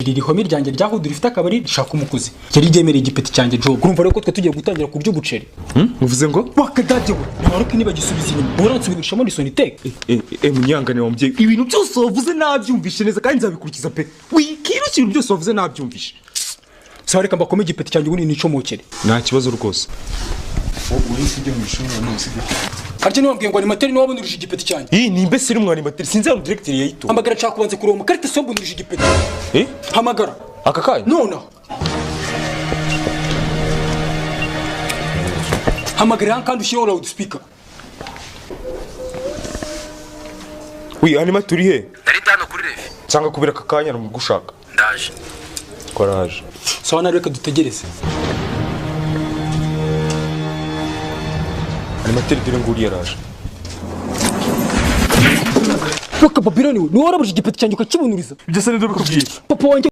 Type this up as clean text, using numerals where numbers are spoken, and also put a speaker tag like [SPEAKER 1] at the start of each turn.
[SPEAKER 1] Iri rihome ryanjye rya hudu rifite akabari rishaka umukozi, yari ryemereye igipeti cyanjye job. Urumva rero ko twe tugiye gutangira kurya ubuceri.
[SPEAKER 2] Uvuze ngo?
[SPEAKER 1] Wakadage we, ntabaruke nibagisubiza inyuma, uransubirishamo risoniteke.
[SPEAKER 2] Munyanganira wa mubyeyi, ibintu byose wavuze nabyumvishe neza kandi nzabikurikiza pe. Wikira, ibintu byose wavuze nabyumvishe.
[SPEAKER 1] Sawa, reka mbakome igipeti cyanjye ubundi nicomokere.
[SPEAKER 2] Nta kibazo rwose.
[SPEAKER 3] Uhise ujya mu ishuri none, sibyo?
[SPEAKER 1] Harya niwambwiye ngo animateur niwe wabonurije igipeti cyanjye?
[SPEAKER 2] Iyi ni imbese iri mu animateur, sinzi hano directeur yayitora.
[SPEAKER 1] Hamagara, nshaka kubanza kureba amakarita sombonurije igipeti.
[SPEAKER 2] Eh?
[SPEAKER 1] Hamagara.
[SPEAKER 2] Aka kanya?
[SPEAKER 1] Nonaha hamagara kandi ushyireho loudspeaker.
[SPEAKER 2] Wi animateur, uri he?
[SPEAKER 4] Nari ndi hano kuri revi.
[SPEAKER 2] Nsanga kubera aka kanya gushaka.
[SPEAKER 4] Ndaje.
[SPEAKER 2] Koraje.
[SPEAKER 1] Sawa, nawe reka dutegereze.
[SPEAKER 2] Animateur, dore nguriya araje.
[SPEAKER 1] Waka Babiloni we, niwe warabuje igipeti cyanjye ukakibunuriza?
[SPEAKER 2] Ibyo se nibyo bikubwiye?
[SPEAKER 1] Papa wanjye.